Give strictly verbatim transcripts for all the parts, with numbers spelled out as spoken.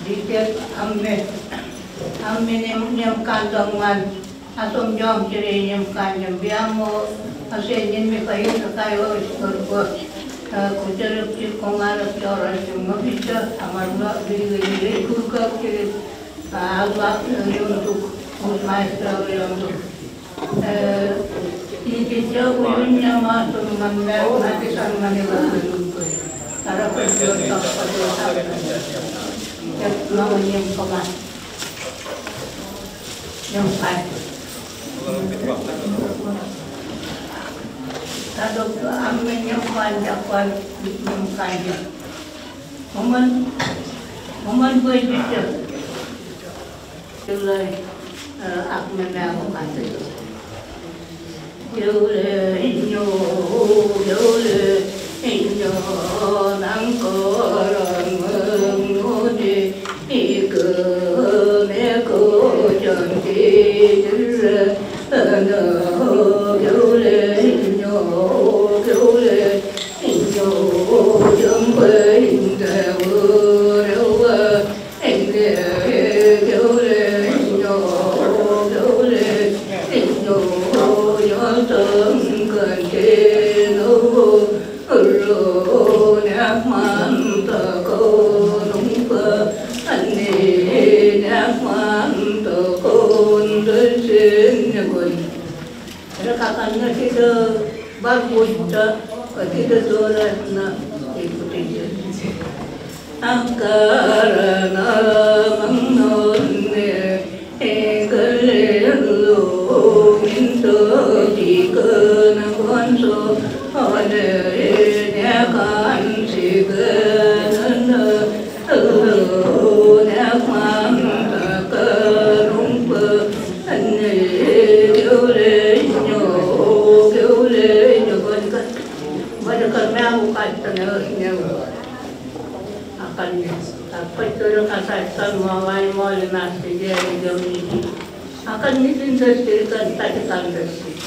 Iket amme, amme nem, nem kantong man, asom jong kiri nem kantong biamo, ase nem mi kayu kayu iskurko, kuteruk ci kongarak ci ora ci mabisa, amar ba bili bili kurkak ci, alba yontuk, maestro yontuk. Eh, i kija uyun nia masun man me, mati san mani lahan. Tara perjuang tak perjuang tak. Ya, mau nyem kemas. Nyem kai. Tadok amme nyem kai, jakwan nyem kai. Momen, momen gue bisa. Tulai, eh, ak me me aku kasih. Yole inyo, yole inyo, nangkoran mengudi, ike meko janti jere, ana, yole inyo, yole inyo, jampe inde ure ure. Rekakan na sida barbuta, sida doras na ikuti. Angkara na mangnone, ekalelo, minto tikana konso, ale, nekan sikana, Akan ni, apa itu kasar kan mawai mawai nasi dia di jam ini. Akan ni tindas diri kan tadi kan dasi.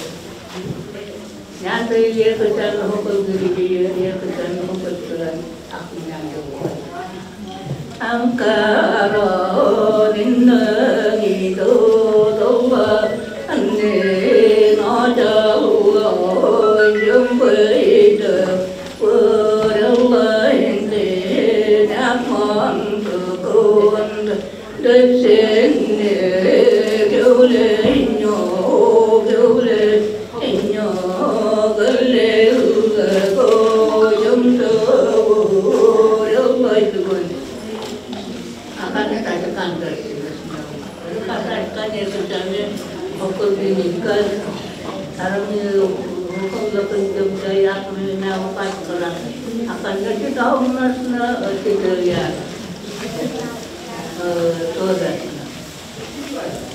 Nyata iya kesan hukul diri dia, iya kesan hukul Tuhan. Aku nyata. Angkara ninna gitu doa ane na jawa jembe ida warallah ende nakman tukun. Akan na kita umas na, eh, kita lihat. Eh, todas.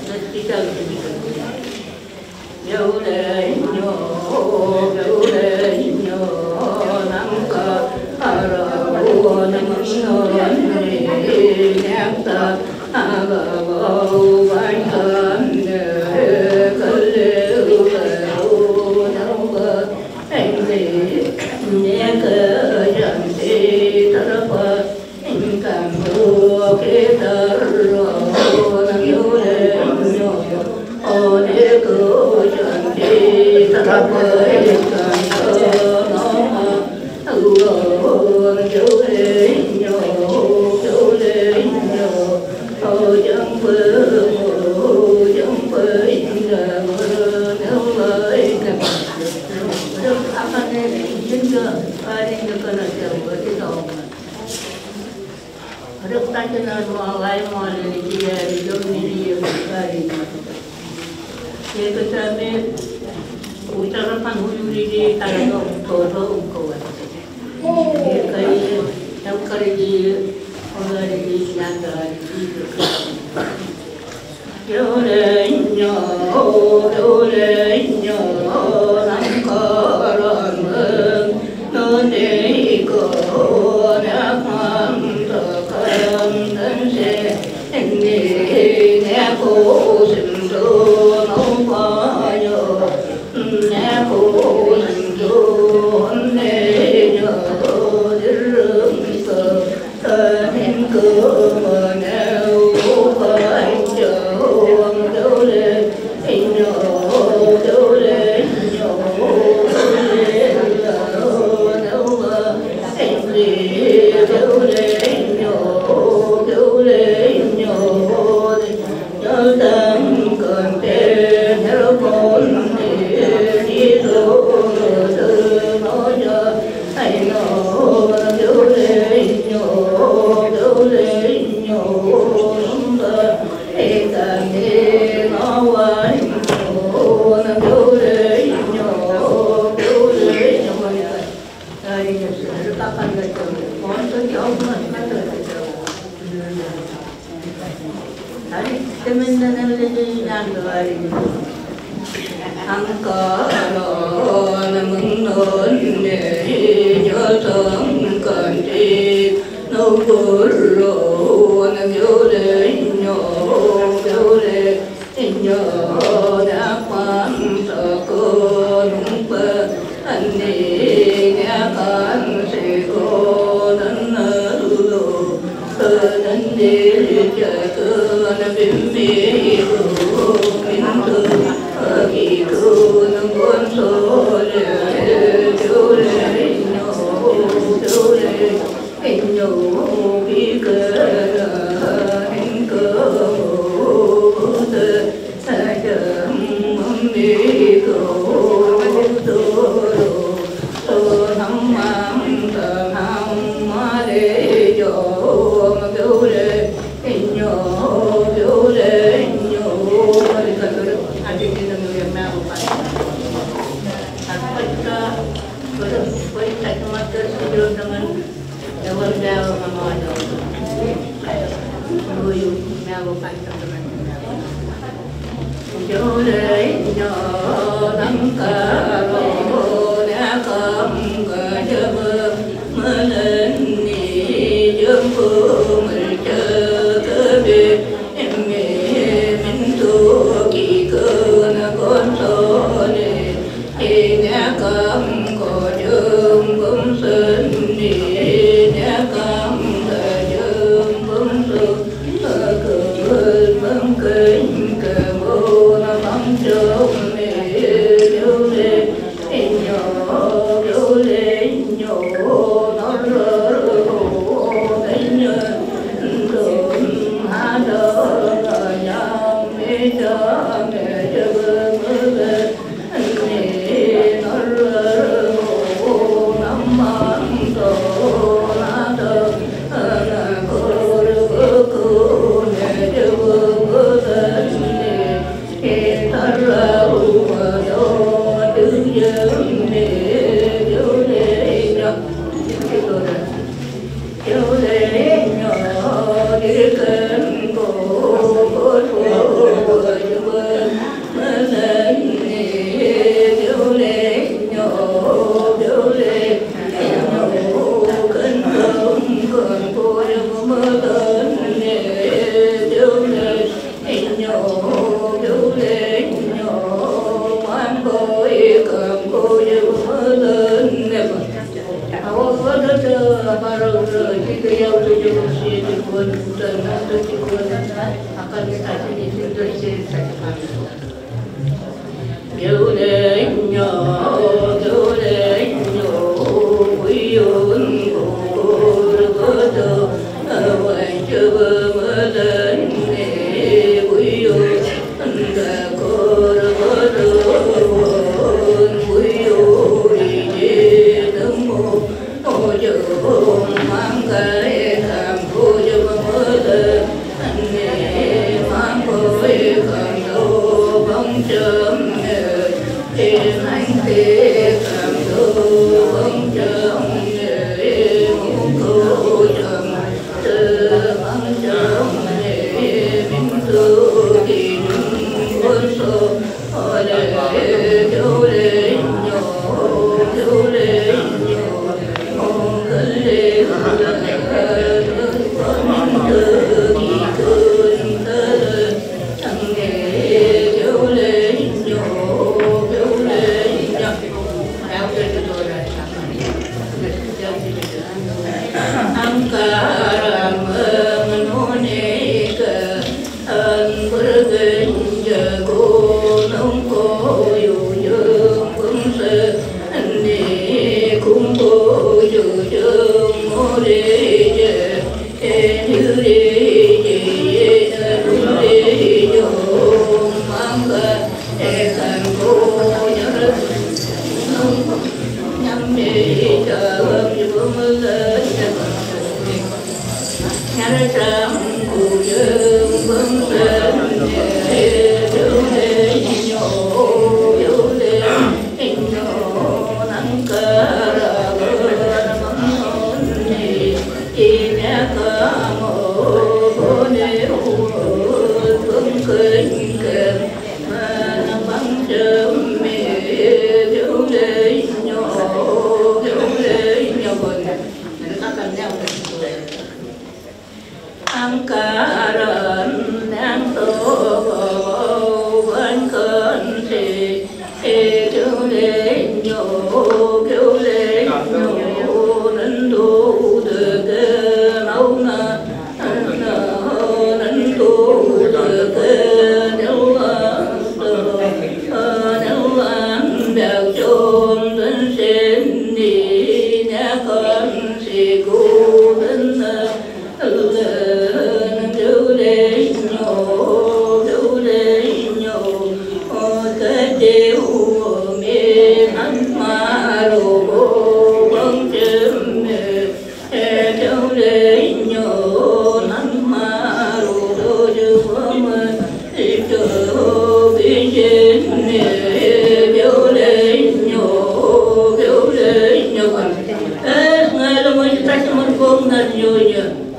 Na kita lihat. Yaulenyo, yaulenyo, nangka, ara, uo, namang, no, ni, nyakta, ala, bau, baita, ne, kale, ule, u, nangka, engli, nyeka, janti, tarapa, Rek taja na mo alai mo ale ni dia di dom ni dia kari. Ye ke same utara pan huyu di di tara do todo ungkawan. Ye kai yang kari di, ola di di nyanda di di.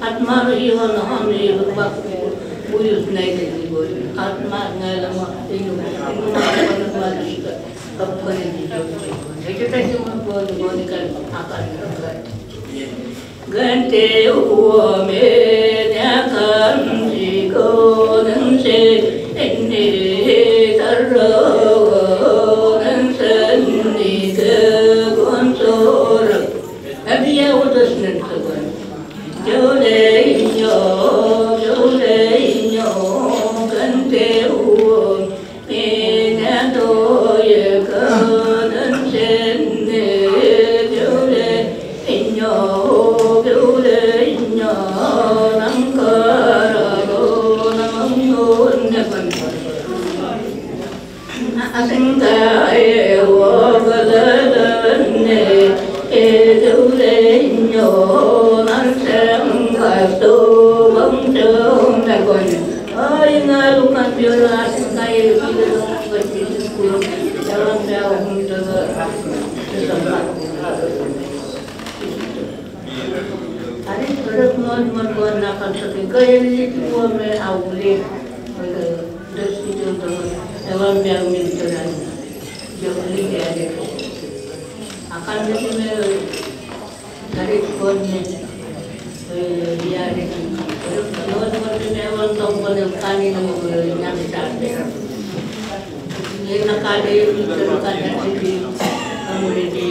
Atmaro iho na hon iho bak buyut na ite di boi. Atmaro ngai lama inu inu ma kona ma di ka kapone di jo. Ite tasi ma kona kona kan akan akan. Gante uome ne akan si konan se ene taro nan sani ke gon sora. Abia utas nan kawan. Ari, rek non merkuan akan setingkai ini tua me auli. Dos itu tuh, ewan biang ini tuh dan jauh ini dia ada. Akan jadi me dari kon me, eh, dia ada. Ewan ewan me ewan tong kon yang kani nang nyam sate. Ini nak ada ini terus ada di kamu di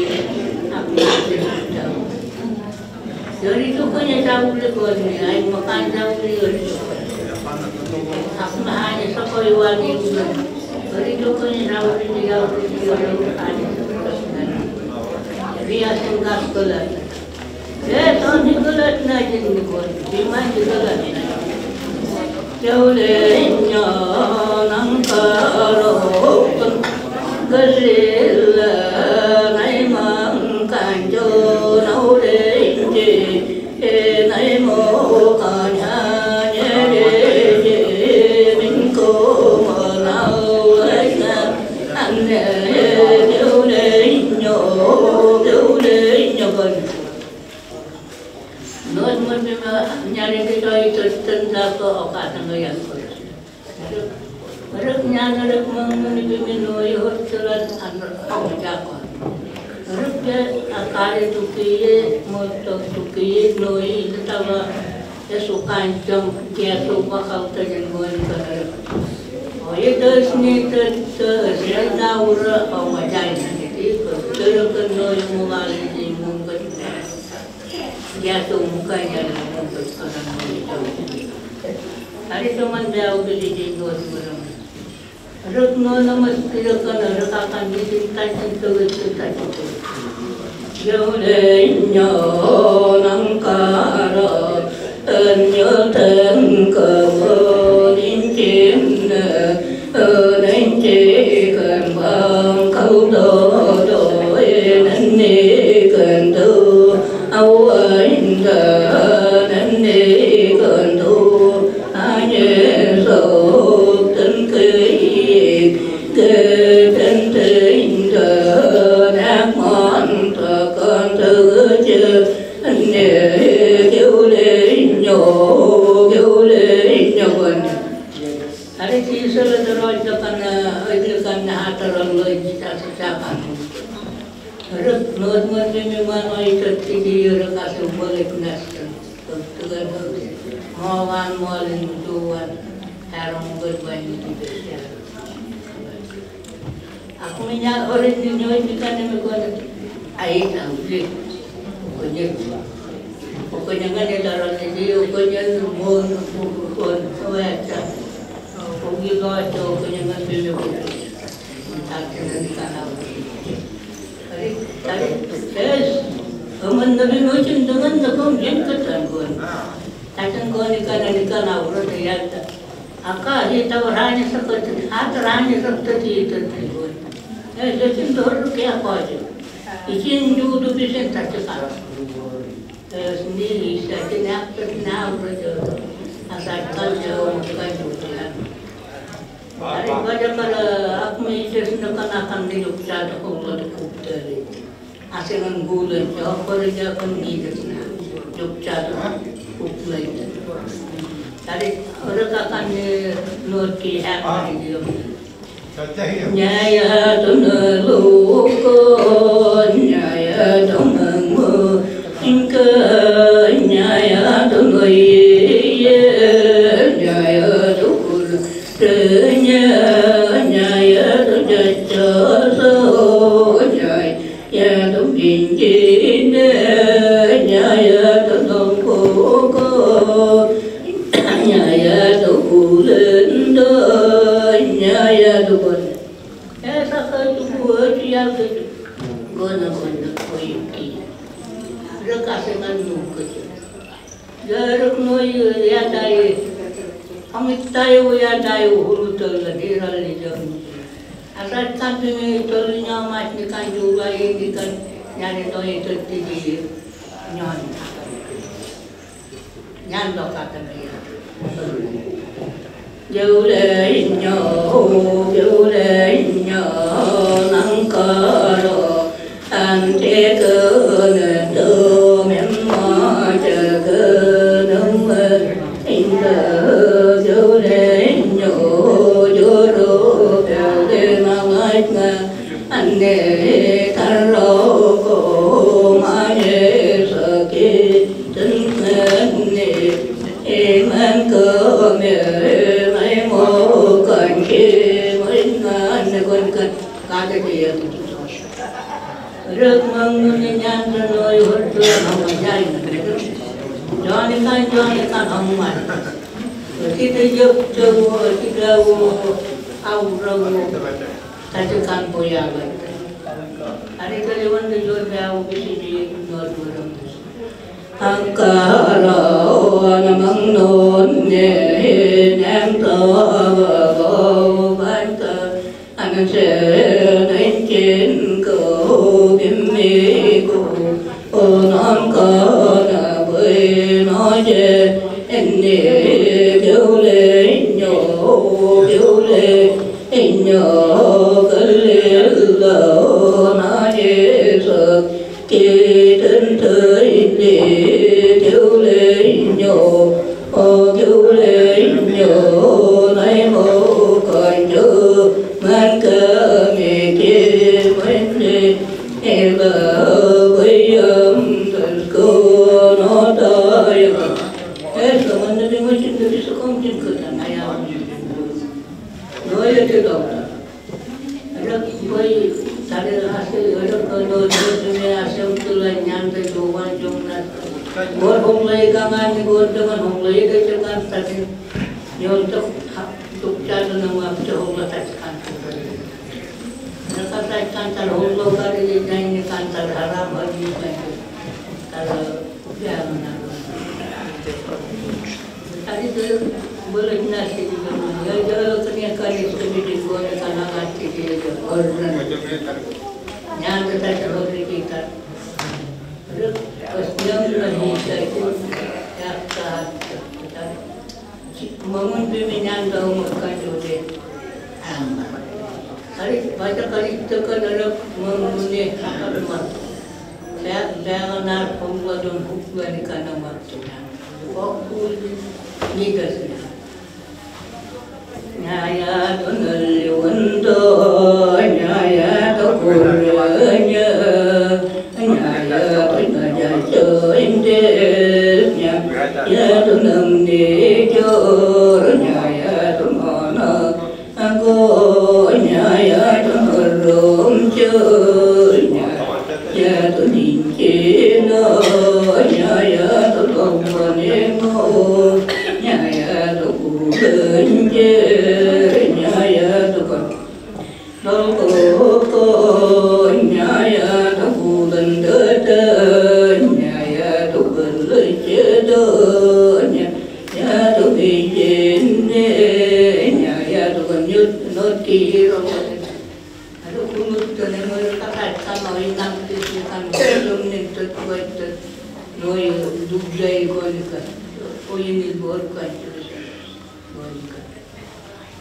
aku jauh. Yori tuku ne sauli koni, ai makan sauli yori tuku. Aku mahane soko iwani ulo. Yori tuku ne sauli ni yauli ni yori mahane. Ria sengkas kelas. Eh, tahun di kelas na jin di koni. Di mana di kelas na? Not mun bima nyari di toi tentang ko oka tengah yang ko. Rek nyana rek mangmuni bimi noi hot telan an hau jakon. Rek de akari tukiye motok tukiye noi tetava esu kancong kiasu bakal tejen moi ka rek. Oye dos ni tetes ya daura au majai na jadi ko terus ke noi mungkali di mungkin. Dia tu mukanya dia tu sekarang ni. Hari tu man dia udah di dua orang. Rek no nama sekira kan rek akan di sini tak sentuh itu tak sentuh. Jauh le nyo nang kara en yo teng ke mo nin cin ne. Are ti solo de rojo kan, eh, kan na hata ron lo di sa sa kan. Rek not mo ni mi mano i to ti di rek asu boleh kena. Tugan. Moan, moan, moan, moan, moan, moan, moan, Ak mi ña ore ni ñoit ni kane me kone. Ai, tau li. Okonye. Okonye ngane dara ni di, okonye mo, okonye, okonye. Okonye lo ato, okonye ngane me kone. Tati na ni kana. Tari, tari, es. Oman na bi mo cim dengan na kom jen katan kon. Tatan kon ni kana ni kana uro de yata. Aka hi tau rani sa kati, hat rani sa kati, kati. Eh, setin dor ke apa aja. Isin ju du bisin tati kala. Eh, sini isa ke nak ke na ura jo. Asal kal jo, kan ju ya. Ari baja kala ak mi jes na kana kan ni juk sa ko ko ko tali. Asengan gulen, ya, pare ja kan ni de na. Juk jadu, uk lai de. Tari, ore kakan ni, no ki hak ni dio. Ñaya tuna luko, ñaya tuna mu, ingka, ñaya tuna iye, ñaya tukul, renya, ñaya tujaja, so, ñaya. Ñaya tu binjine, ñaya tu tongkoko, ñaya tu kulendo, ñaya tu kone. Eh, saka tu kue tu ya ke tu. Kone, kone, koyuki. Reka sengan nu ke tu. Jaruk no yu yadai. Hangit tayo yadai hulu tol la diral ni jam. Asal kan pimi tol nyamat ni kan juga ini kan nyari no itu tigi nyon. Nyan lo kata dia. Jule nyo, jule nyo, nangkaro. Ante kene do memma cakene me inda jore nyo joro pele mangaitnga ane taroko maye saki tenene iman kame mai mo kanki mai nane konkan kate dia. Rek mangune nyanda no i horto na majai na. Joni kan, joni kan hong mai. Kita jok jok kita wo au rau. Tati kan poya bai. Ari kali wan de jor be au bisi di jor jor. Angkara o namang non ne nem ta wa wa ban ta. Anse nainkin ko bimmi ko onan kana bui naje enne biule nyo biule nyo kalilla naje sak Ki tun tui li kiu le nyo, o kiu le nyo, nai mo kan nyo, man ka mi ki man ni, e la bui am tas ko no ta ya. E sa man ni mo chin ni sa kom chin ko ta na ya. No ya ke ta. Adak boi, tadi hasil, adak kalau dia punya hasil tulah nyampe doang jumlah. Buat honglai kangan ni, buat dengan honglai ke cekan tadi. Nyontok, ha, tuk cara nama kita honglai tadi kan. Mereka tadi kan tal honglai kali ini, ini kan tal haram, hari ini kan. Kalau Tadi tu boleh nasi di rumah. Ya, ya, kena kali sekali di gua, kena kali di gua. Orang. Yang kita sebut di kita. Terus, pas dia mulai saya itu, ya, saat kita. Mangun piminyan tau makan jode. Kali, baca kali tekan dalam mangun ni, apa, Bea, bea nar pungwa don hukwa ni kana waktu na. Waktu ni das na. Nyaya don liwando, nyaya to kuranya, nyaya to najato inde, nyaya to nang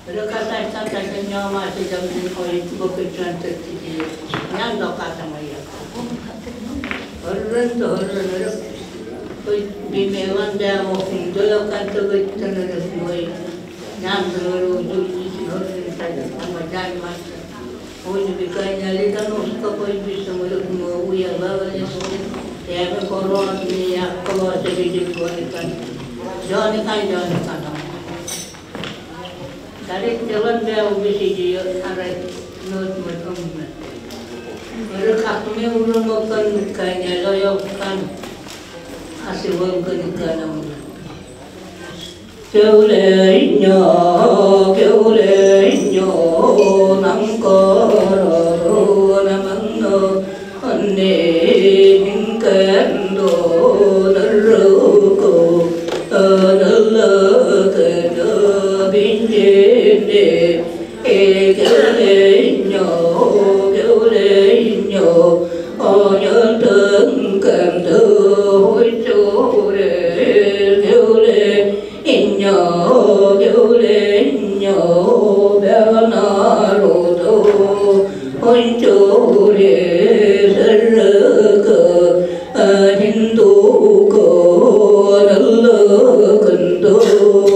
Rekasaitanta ña ma se jam ni ko i ko ke chan te ti ti. Ñan do kata ma ya. Orren do orren orren. Ko i bi me wan da mo kun do lo kan to ko i tan orren ko i. Ñan do orren do i si orren ta ta ma jan ma. Ko i bi ka ña le ta no ko ko i bi so mo lo mo u ya ba ba le so. Ya me ko ro ni ya ko lo se bi ko ni kan. Jo ni kan jo ni kan. Tari telan bea u bisi ji ara not mo tum. Ara kakme uro mo kan kanya lo yo kan. Asi wal kan kana mo. Keule inyo, keule inyo, nang koro na mangno. Anne hingkendo neroko, analakendo binjende, ekeulenyo, keulenyo, onyotengkendo, huicure, keule inyo, keule inyo, bea naruto, huicure, sereka, ahinduko, nalakendo,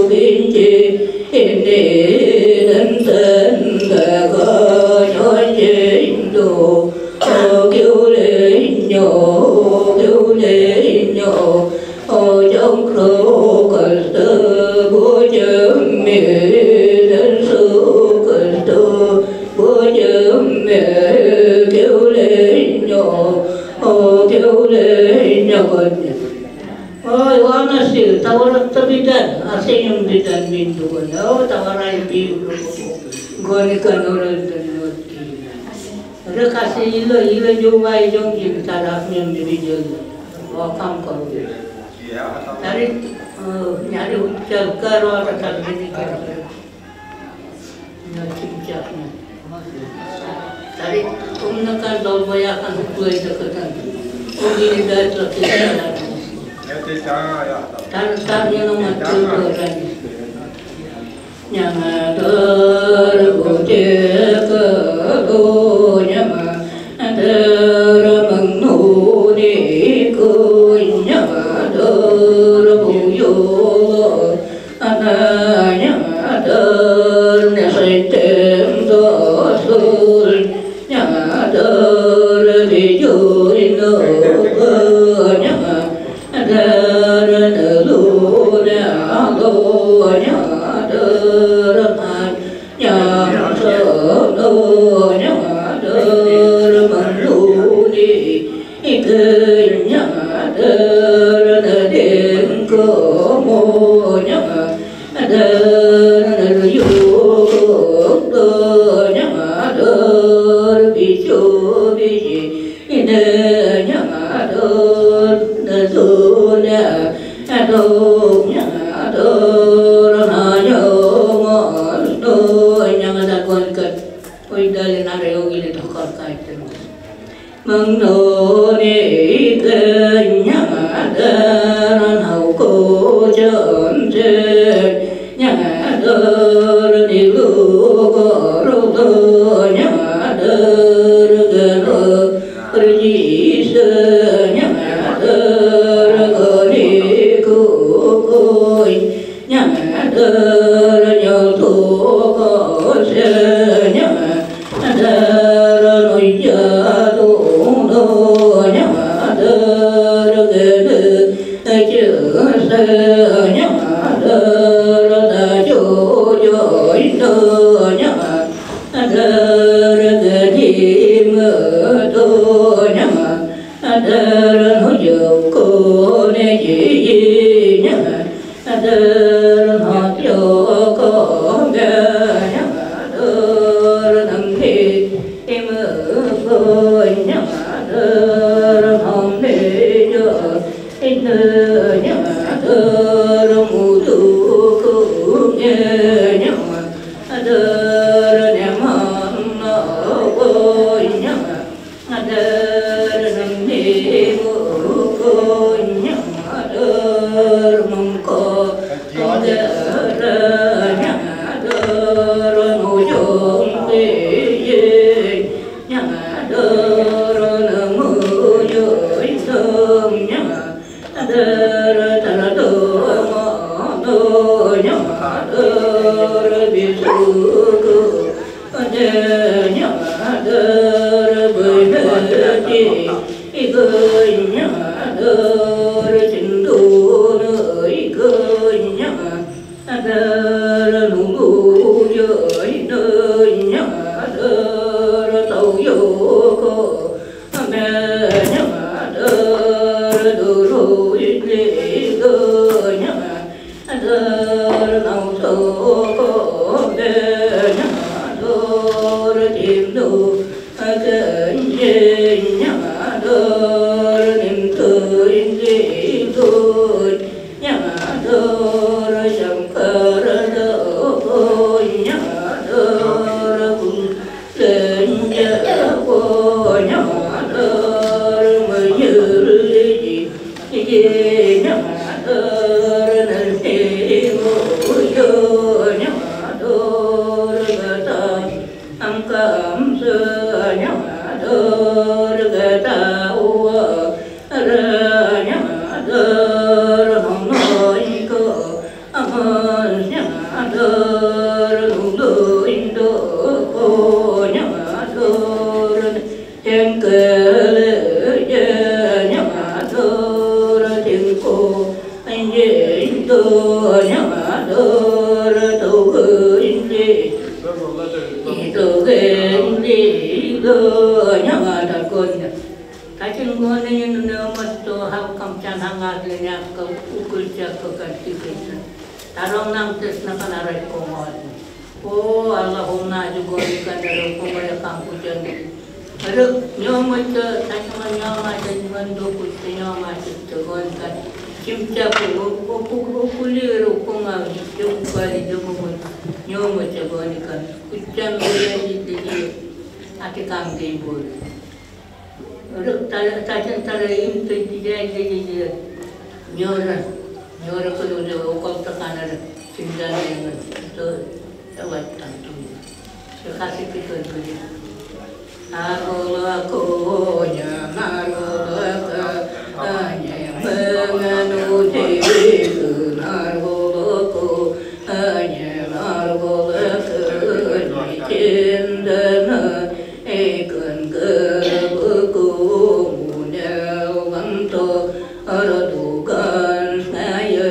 binji, ini, nantanda, kanyo, jindo, O kiulenyo, o kiulenyo, o jangkro kasta bojame, Yesu Kristo bojame, kiulenyo, o kiulenyo. O, wana si, tawara tabidan, asing bidan mindu, no, tawara ibi, goni kanora dan. Ada kasi ilo, ilo jumai jong jin taraf nyam di bijil. Wakam kau. Tari, eh, nyari ucap karo ada tak jadi karo. Nyari ucapnya. Tari, um nakan dol boyakan hukuai deketan. Um ini dah terkena. Tar, tar, yang nama tu orang. Ñañador bujeka do, ñañador mangno ni ko, ñañador buyolo, ana ñañador ne saiten do sul, ñañador bijuino ba, ñaña Ñañador na luna alo, ñañador man, ñañasono, ñañador man luni, ike ñañador na dengko mo, ñañador na luyuko do, ñañador bisu bisi, Ine ñañador, ne sune, adok ñañador, na ñañador, no ñañador kon kat. Oi dale nare ogi le tokar kai temos. Mangno ni ke ñañador, na uko chonse. Ñañador ni lukor do, ñañador gano rejisa, ñañador goni kukoi, ñañador ñotokose, ñañador nuijado do, ñañador gano rejisa, ñañador Tajen gone nune omoto hau kam jan hangat le niak ka ukul jak ka kan tikita. Tarong nang tes na kan arai kongot. O Allah, hom na ju gone kan daro kongot ya kangku jan. Aduh, nyoma ca, tanya ma nyoma ca, nyoma doku ca, nyoma ca, ca gone kan. Cimca ku, ku, ku, ku, kuli ro kongot, cim kali doku, nyoma ca gone kan. Kucan gone di, di, di, ati kangke bol. Rek tala, tajen tala im te jijai jijai jijai. Nyora, nyora ko nyora okol tekana re. Sindan dengan to tawat tantu. Terima kasih kita beri. Arolako nya narolaka anye menganu tiku narolako anye narolaka anye cindana. Ikan kebuku munyal wanto, ardugan ngaya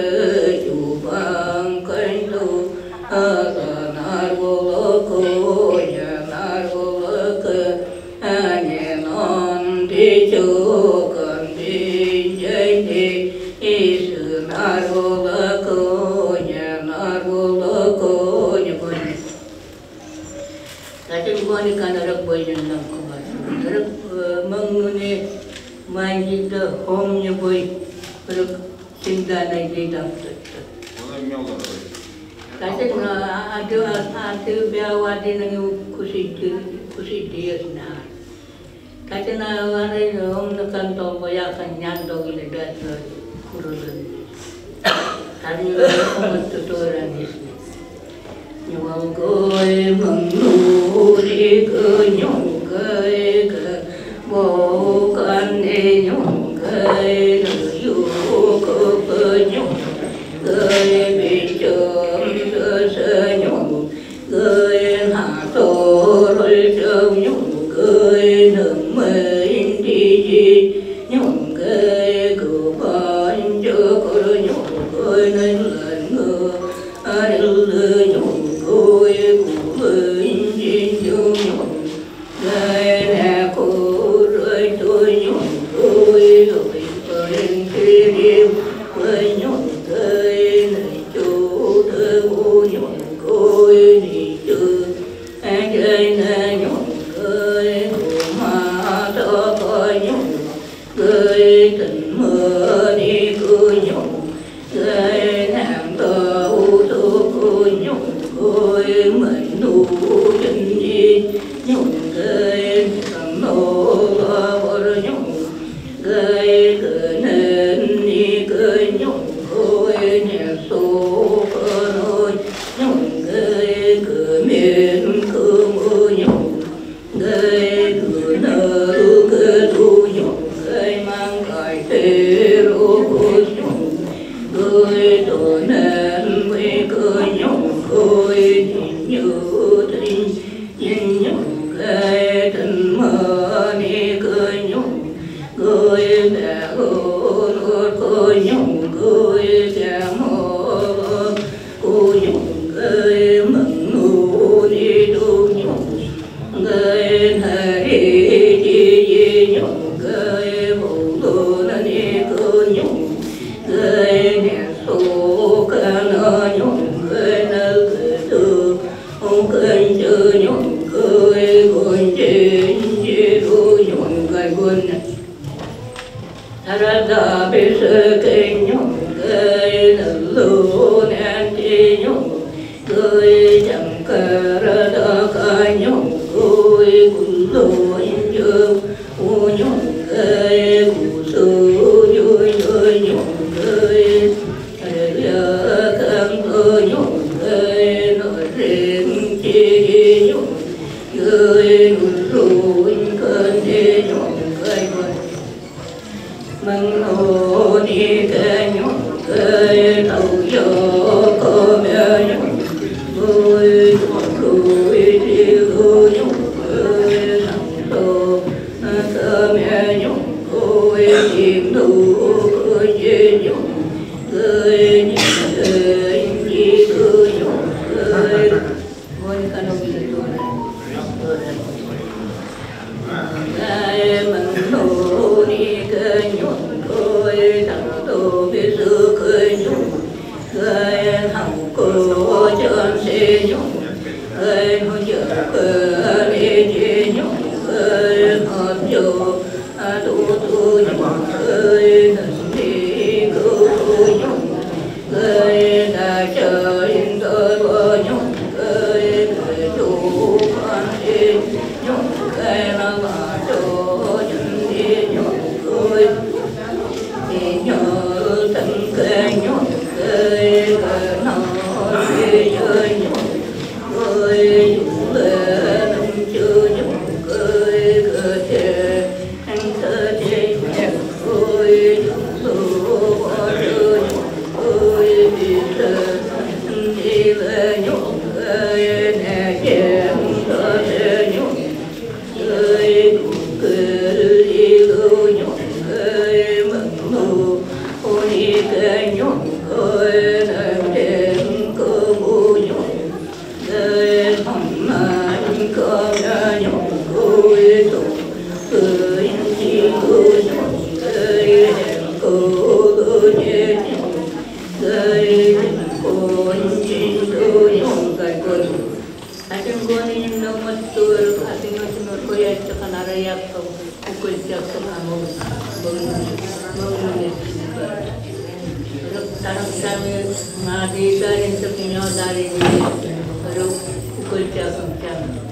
jubang kainto, ata narwalako ya narwalaka, anye non ticokan tinjai ti, isu narwalako ya narwalako ya. Tajen gone kan arak boi nendang kumar. Arak, eh, mengune manjida hom nya boi. Arak sindan ai di dam tete. Tajen, eh, adu, adu biawa di nang kusidi, kusidi na. Tajen aware om nakan tonggo yakan nyandong ina dat kurulun. Tani om tuturan isi. Nyuwal goi mengnuri ke nyuwal goi ke bokan e nyuwal goi nuyu ke penyuwal goi bincang sesenyuwal Goi na torol cau nyuwal goi na main diji nyuwal goi ko banjo koro nyuwal goi na lan ngo aril nyuwal goi ko banjinjo nyuwal goi na koro to nyuwal goi goi pain kiri goi nyuwal goi na Asin kunin no matur, asin no sinur ko ya caka nara ya ko, ukul caka kamu, bang, bang, bang. Tarang sami ngadi dari sekinya dari ini, baru ukul caka kamu.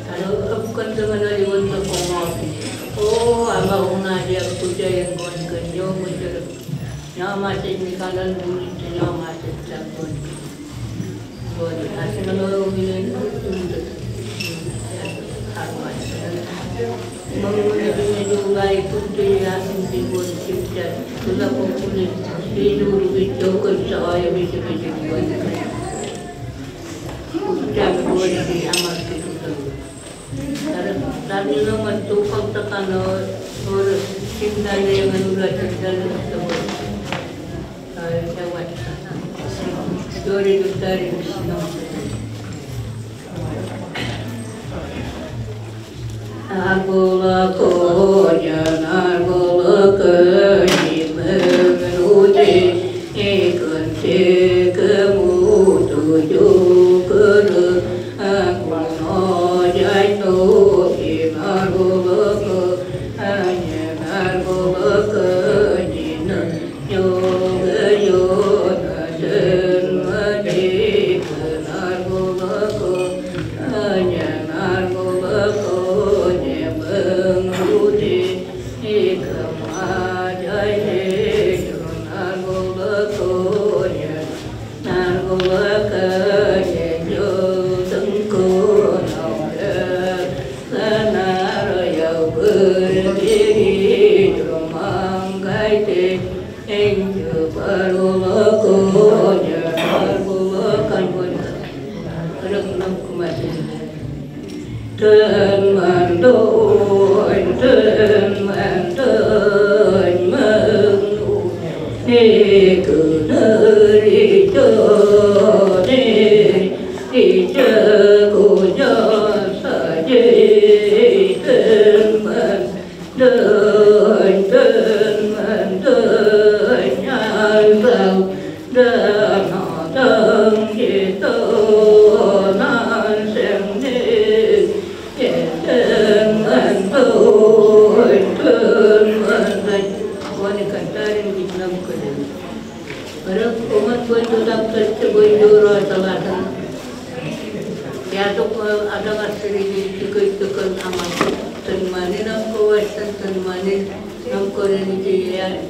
Kalau bukan dengan dari untuk komopi. Oh, ama una dia kuja yang kon kenyo muncul. Nyawa masih di kanan bumi, nyawa masih di kanan. Tapi no matukang takano, or, sindale yang anu la sindale.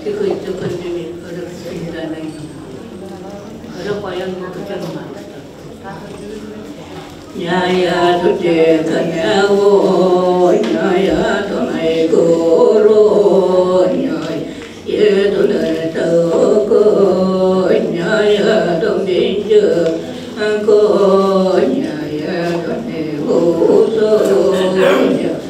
Tiko i tokon dimi, ora kusinda nai. Ora kuayan mo kutan ma. Nyaya tute kanyawo, nyaya tonai koro, nyaya tute toko, nyaya tombinjo ko, nyaya tute uso, nyaya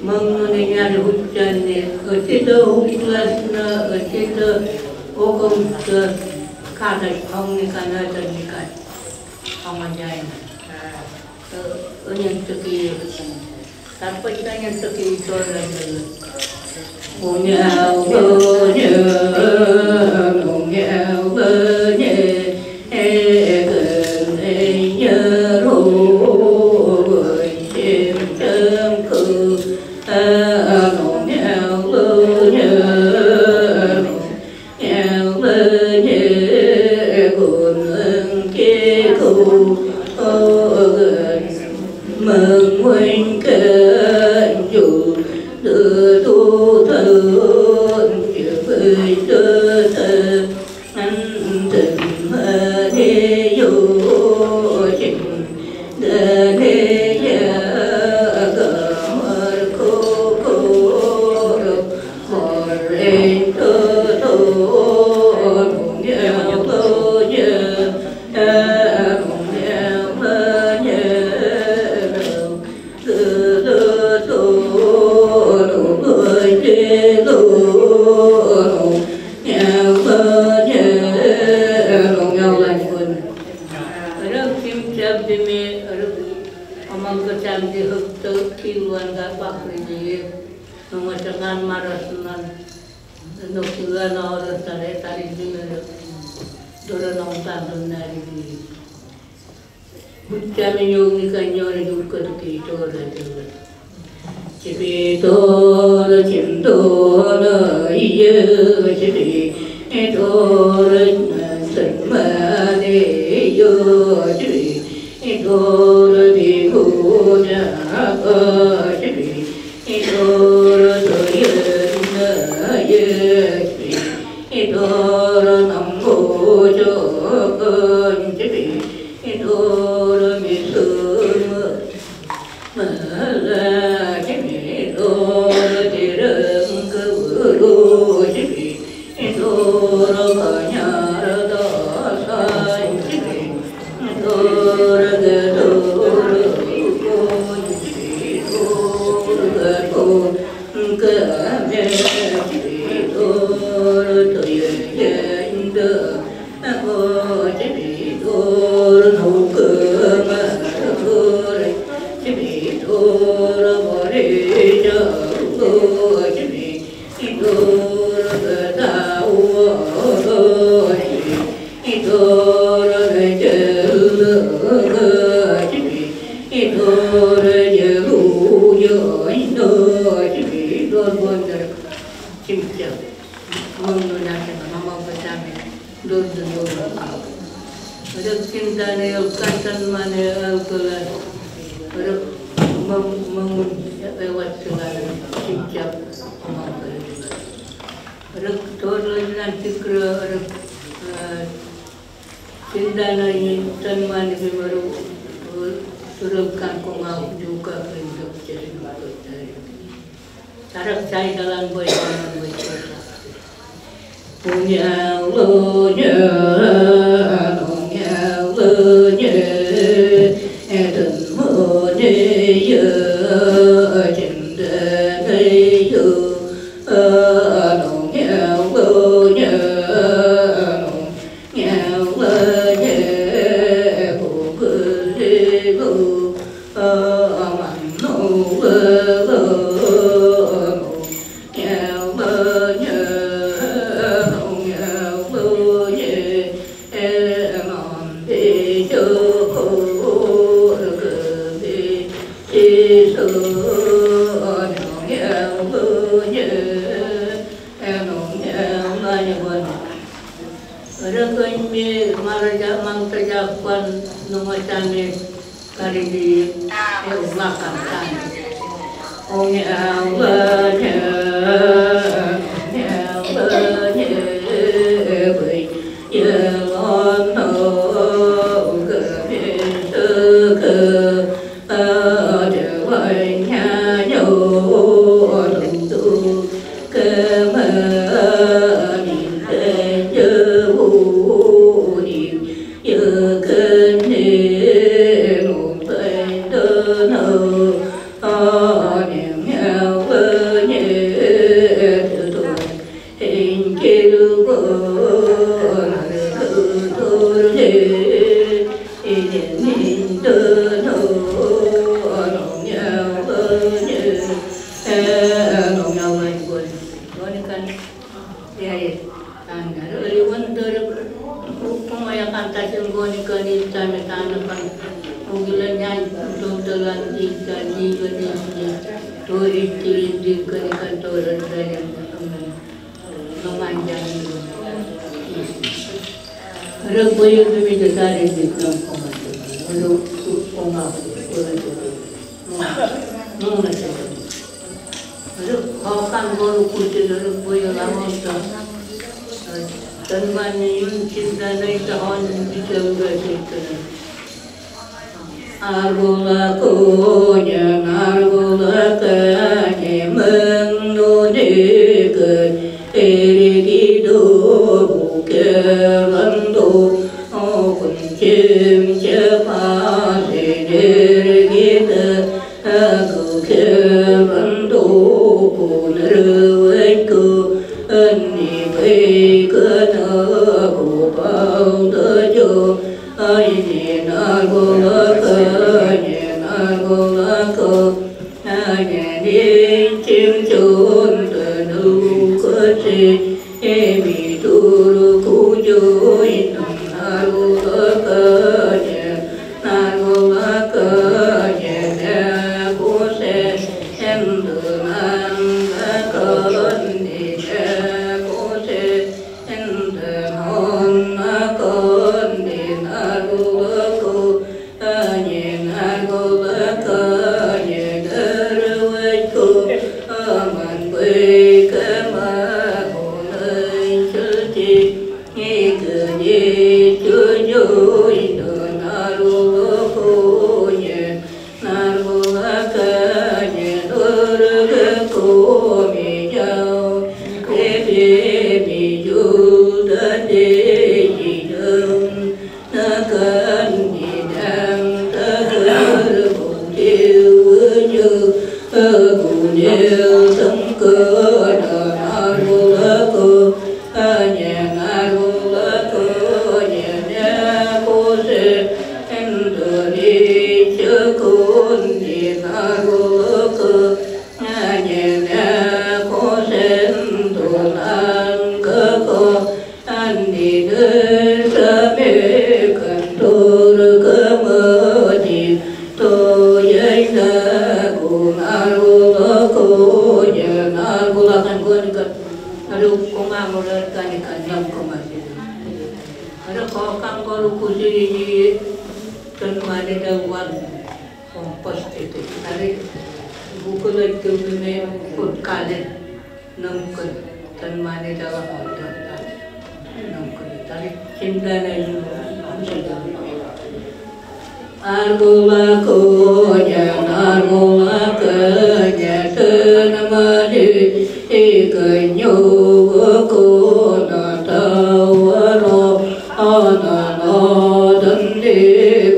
Măngun ne ñan e hutani, ătitō hutani, ătitō okom tō katak hong ni kanata ni kat hong ajaina. Ă, ăñan tō ki, tapos ăñan tō ki tora. Ørøk, Simcab Dime, ørøk, Amang Kacam di høgtø kiluan ga bakri di. Nōng asangan maras nan, nōng kiluan ørøk tare tare di ørøk. Dora nōng tandun nari di. Bucami nyong ikan nyong duka duki tora tora. Cipi tora cindora iya cipi tora nasan mane yo cipi tora bihuna apa cipi tora toyana iya cipi tora nambo cokan cipi tora misuma Ørøk sindan e ølkan tanman e ølkølad. Ørøk møng, møng, e, e, wat sila, sibjab, møng, ørøk. Ørøk todlo nan tikra, ørøk, e, sindan e tanman e bim ørøk, ørøk kan kōngau juga kring dok jadi. Tarak cai dalan boi dalan boi cai. Punya lo nya, nong nya lo nya, eden mo nya ya, jenda nya yo, nong nya lo nya, nong nya lo nya, ko ke le lo. Rengkon mi maraja mangtaja kuan nunga tame karidi e umakan tame. Ong ya wanya, ong ya wanya, bai ya lono ke mi ke. Argula konya, argula kanye, mengno neke, ergido, kerando, okun cem cepa, senergita, aku kerando, kunerweko, ani baikana, kupal dajo, Aine nargulaka, aine nargulaka, aine ni cimcun tanu kece, emi turu kujo inam nargulaka, aine nargulaka, aine kuse, endu nangaka, aine kuse, Ente hon nakon di nargulako, anye nargulaka, anye derwejko, aman bui kemako nai cuci, ike di cucu indo nargulako, anye Nargulaka nye durga ko mijau, ebi miju dade jijau, nakan jidang takar bukti wujud, agunil tangkana nargulaka, Anye nargulaka, anye ne kose, ento ni cekon ni nargulaka, anye ne kose, ento nangkaka, ani ne same kantor kemadi, to yai naku nargulaka, anye nargulakan konikan. Aduh, koma ngora kani kanam koma sini. Aduh, kokang kolu kusiri di ten mane da wan kompos tete. Tadi buku lagi kemene kut kalen nengkut ten mane da wan kompos tete. Nengkut tadi cinta na yu. Argulako nye, argulaka nye, tenamadi, ikanyo wako na tawaro, anana dandi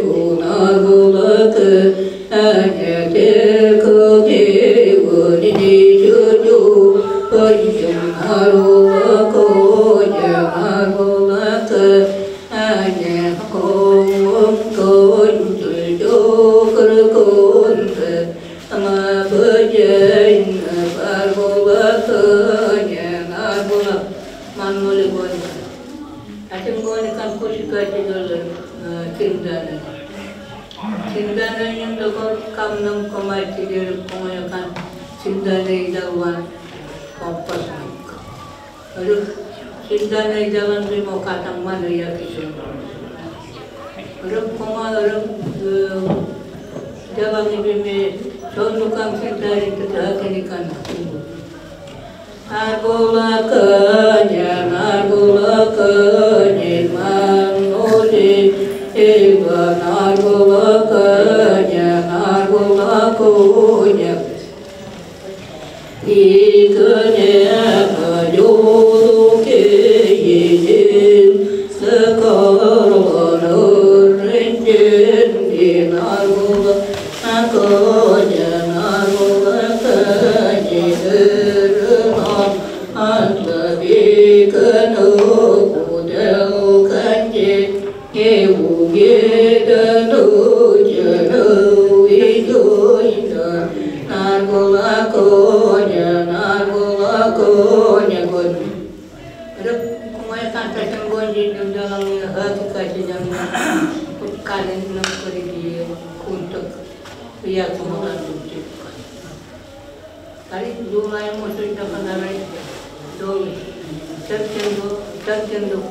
ku nargulaka, anye teko ke wani ni juju, panjang argulako nye, argulaka, Anye kong kong jujur kong te ama bejeng barbola te nye narbula manuli boni. Aceng boni kan kusika jujur, eh, cindana. Cindana yang dokor kam nam komai jujur kong ya kan cindana idawan kompas nangka. Aduh, Intanai jalan bi mo katang manu ya kisun. Rep koma rep, eh, jalan bi me sondu kang sentari tetaha kenikan. Nargulakanye, nargulakanye, manudi, iba nargulakanye, nargulakunye. Ikanye ajoduke yijin sekarang rinjin di nargula. Akonye nargulakanye erenan atlabi kanu kudel kanje. Eugedanu janu ijoina nargulakonye, nargulakonye kon. Rep koma ya kanta senggonji dudalangnya hatu kasi jang kutkanen nang perigi kuntuk. Iya koma kan kuntuk. Tari dulai musu ita kanarai doi. Tertentu, tertentu.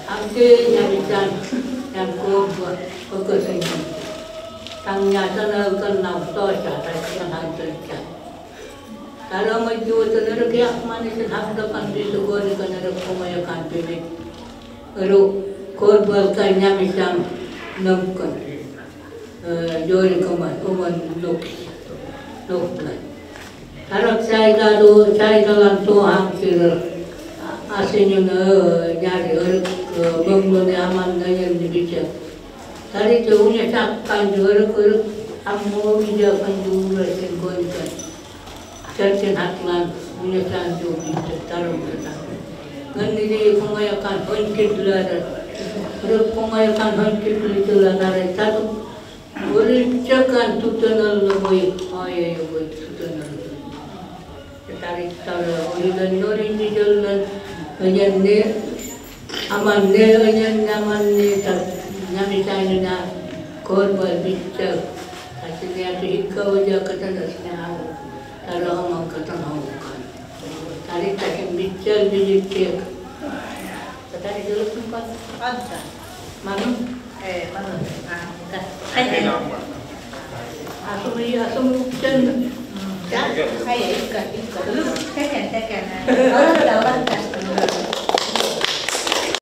Amte nyaritan yang kuat pekesengin. Tang nyata na kan nau tosa tari kan hantu ikan. Tara mai juta nara kiak mani sen hak dakan di sugoni kanara koma ya kan pemit. Ero korbal kan nyamitan nemkan. Eh, jori koma, koma lok, lok kan. Tarak sai kado, sai kalan tohang sira. Asenyo na, eh, nyari, eh, eh, banglo ne aman na yan ni bica. Tari te unya sak kan jori, eh, amo mija kan jori, eh, sen koni kan. Tertentu hatlan, unya sanju, tarum kata. Ngeni di koma ya kan honkit lada. Rep koma ya kan honkit lada tatu. Ori cakan tutanal lo boi, aya ya boi tutanal. Tari tara ori dan nori di jalan. Anyan ne. Aman ne, anyan ne, aman ne, ta, nyamitan ne na, korbal bica. Asli atu hika uja kata na sina hau. Tara aman kata hau kan. Tari takin bica bilicek. Tari dulu sempat. Ada. Manu? Eh, manu? Ah, ika. Asumu, asumu, sen. Ya? Ai, ika, ika. Second, second. Orang dah, orang